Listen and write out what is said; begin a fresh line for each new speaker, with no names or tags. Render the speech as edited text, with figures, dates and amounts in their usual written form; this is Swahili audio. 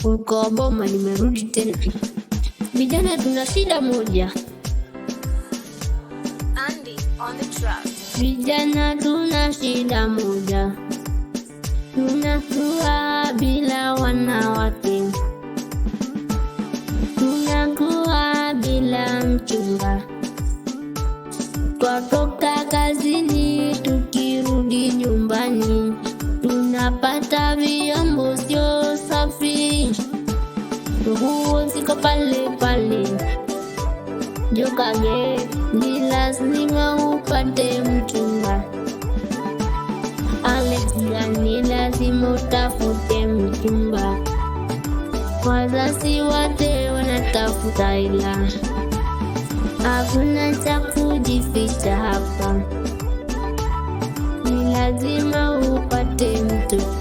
Uko boma, nimerudi tena. Vijana tuna shida moja.
Andy on the track.
Vijana tuna shida moja, tunakuwa bila wanawake, tunakuwa bila mchumba. Twatoka kazini, tukirudi nyumbani tunapata vyombo sio safi, nguo ziko pale pale. Jokage, ni lazima upate mchumba. Alex gani, lazima utafute mchumba. Wazazi wote wanatafuta hela, hakuna cha kujificha hapa, ni lazima upate mtoto.